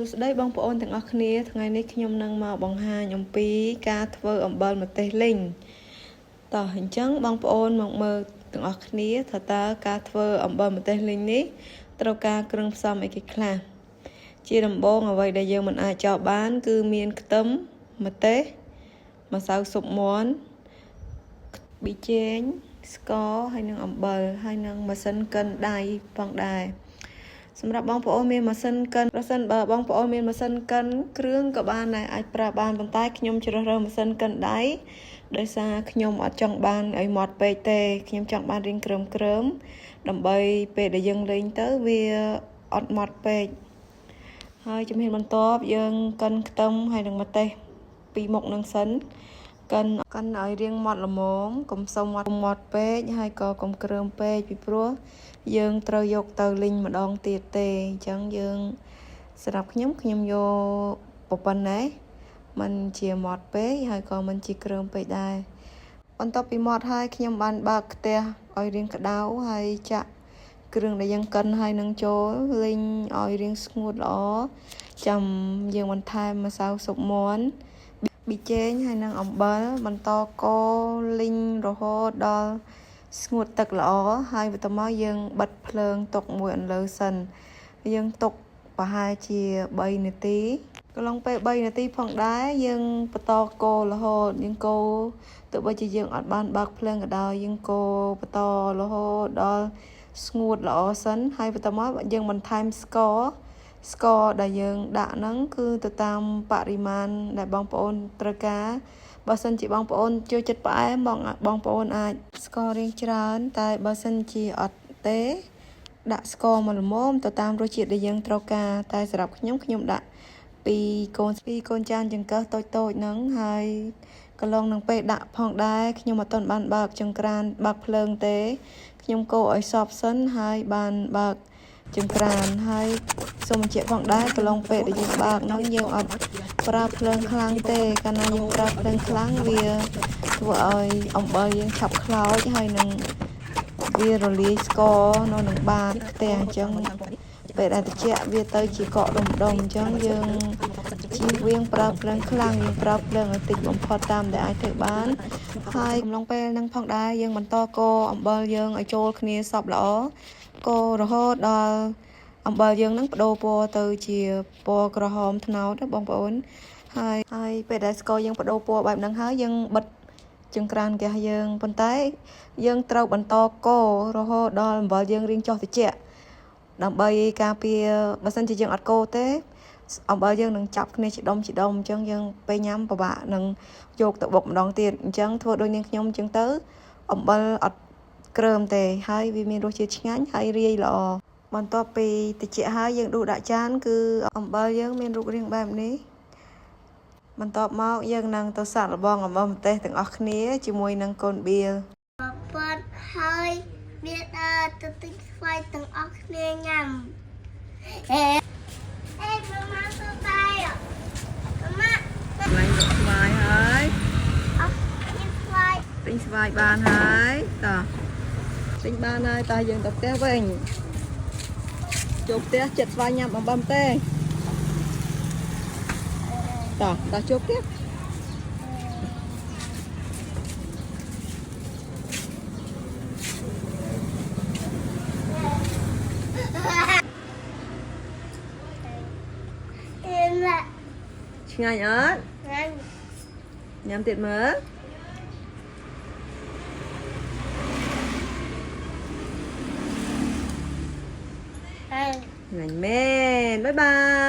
សួស្តីបងប្អូនទាំងអស់គ្នាថ្ងៃនេះខ្ញុំនឹងមកបង្ហាញអំពីការធ្វើអំបិលម្ទេសលីងតោះអញ្ចឹងបងប្អូនមកមើលទាំងអស់គ្នាថាតើការធ្វើអំបិលម្ទេសលីងនេះត្រូវការគ្រឿងផ្សំអីគេខ្លះជាដំបូងអ្វីដែលយើងមិនអាចចោលបាន គឺមានខ្ទឹមម្ទេសម្សៅស៊ុបមាន់ប៊ីចេងស្ករហើយនិងអំបិលហើយនិងម៉ាស៊ីនកិនដៃផងដែរសម្រាប់បងប្អូនមានម៉ាស៊ីនកិនប្រសិនបើបងប្អូនមានម៉ាស៊ីនកិនគ្រឿងក៏បានដែរអាចប្រើបានប៉ុន្តែខ្ញុំជ្រើសរើសម៉ាស៊ីនកិនដៃដោយសារខ្ញុំអត់ចង់បានឲ្យម៉ត់ពេកទេខ្ញុំចង់បានរាងក្រើមក្រើមដើម្បីពេលដែលយើងលេងទៅវាអត់ម៉ត់ពេកហើយជំហានបន្ទាប់យើងកិនខ្ទឹមហើយនិងម្ទេសពីរមុខនឹងសិនកិនកិនឲ្យរាងម៉ត់ល្មមកុំសុំម៉ត់ម៉ត់ពេកហើយក៏កុំក្រើមពេកពីព្រោះយើងត្រូវយកទៅលីងម្ដងទៀតទេអញ្ចឹងយើងសម្រាប់ខ្ញុំខ្ញុំយកប៉ុណ្ណេះมันជាម៉ត់ពេកហើយក៏មិនជាក្រើមពេកដែរបន្ទាប់ពីម៉ត់ហើយខ្ញុំបានបើកខ្ទះឲ្យរាងក្តៅហើយចាក់គ្រឿងដែលយើងកិនហើយនឹងចូលលីងឲ្យរាងស្ងួតល្អចាំយើងបន្ថែមម្សៅស៊ុបមាន់ប៊ីចេងហើយនឹងអំបិលបន្តកូរលីងរហូតដល់ស្ងួតទឹកល្អហើយបន្ទាប់មកយើងបិទភ្លើងទុកមួយអន្លើសិនយើងទុកប្រហែលជា3នាទីកន្លងពេល3នាទីផងដែរយើងបន្តកូររហូតយើងកូរទោះបីជាយើងអត់បានបើកភ្លើងក៏ដោយយើងកូរបន្តរហូតដល់ស្ងួតល្អសិនហើយបន្ទាប់មកយើងបន្ថែមស្ករស្ករដែលយើងដាក់ហ្នឹងគឺទៅតាមបរិមាណដែលបងប្អូនត្រូវការបើសិនជាបងប្អូនចូលចិត្តផ្អែមបងបងប្អូនអាចស្កររាងច្រើនតែបើសិនជាអត់ទេដាក់ស្ករមកល្មមទៅតាមរសជាតិដែលយើងត្រូវការតែសម្រាប់ខ្ញុំខ្ញុំដាក់ពីកូនពីកូនចានចង្កឹះតូចតូចហ្នឹងហើយកន្លងនឹងពេលដាក់ផងដែរខ្ញុំអត់ទាន់បានបើកចង្ក្រានបើកភ្លើងទេខ្ញុំកូរឲ្យសព្វសិនហើយបានបើកចង្ក្រានហើយសូមបញ្ជាក់ផងដែរកន្លងពេលដែលយើងបើកហ្នឹងយើងអត់ប្រើភ្លើងខ្លាំងទេកាលណាយើងប្រើភ្លើងខ្លាំងវាធ្វើឲ្យអំបិលយើងឆាប់ខ្លោចហើយនឹងវារលាយស្ករនៅនឹងបាតខ្ទះអញ្ចឹងពេលដែលត្រជាក់វាទៅជាកកដុំដុំអញ្ចឹងយើងជៀសវាងប្រើភ្លើងខ្លាំងយើងប្រើភ្លើងឲ្យតិចបំផុតតាមដែលអាចធ្វើបានហើយកំឡុងពេលហ្នឹងផងដែរយើងបន្តកូរអំបិលយើងឲ្យចូលគ្នាសព្វល្អកូររហូតដល់អំបិលយើងហ្នឹងបដូរពណ៌ទៅជាពណ៌ក្រហមត្នោតណាបងប្អូនហើយហើយពេលដែលស្ករយើងបដូរពណ៌បែបហ្នឹងហើយយើងបិទចង្ក្រានហ្គាសយើងប៉ុន្តែយើងត្រូវបន្តកូររហូតដល់អំបិលយើងរាងចុះត្រជាក់ដើម្បីការពារបើសិនជាយើងអត់កូរទេអំបិលយើងនឹងចាប់គ្នាជាដុំជាដុំអញ្ចឹងយើងពេលញ៉ាំពិបាកនឹងយកទៅបុកម្ដងទៀតអញ្ចឹងធ្វើដូចនាងខ្ញុំអញ្ចឹងទៅអំបិលអត់ក្រើមទេហើយវាមានរសជាតិឆ្ងាញ់ហើយរាយល្អបន្ទាប់ពីត្រជាក់ហើយយើងដួសដាក់ចានគឺអំបិលយើងមានរូបរាងបែបនេះបន្ទាប់មកយើងនឹងទៅសាកល្បងអំបិលម្ទេសទាំងអស់គ្នាជាមួយនឹងកូនបៀល ប៉តហើយវាដើរទៅទិញស្វាយទាំងអស់គ្នាញ៉ាំអេអេម៉ាម៉ាទៅបាយម៉ាម៉ា កន្លែងលក់ស្វាយហើយ អត់ញ៉ាំស្វាយ ទិញស្វាយបានហើយតោះទិញបានហើយតោះយើងទៅផ្ទះវិញចូលផ្ទះចិត្តស្វាយញ៉ាំអំបិលម្ទេសតោះតោះចូលផ្ទះ អេម៉ា ឆ្ងាញ់អត់ ញ៉ាំ ញ៉ាំទៀតមើល អេ ឆ្ងាញ់មែន bye bye.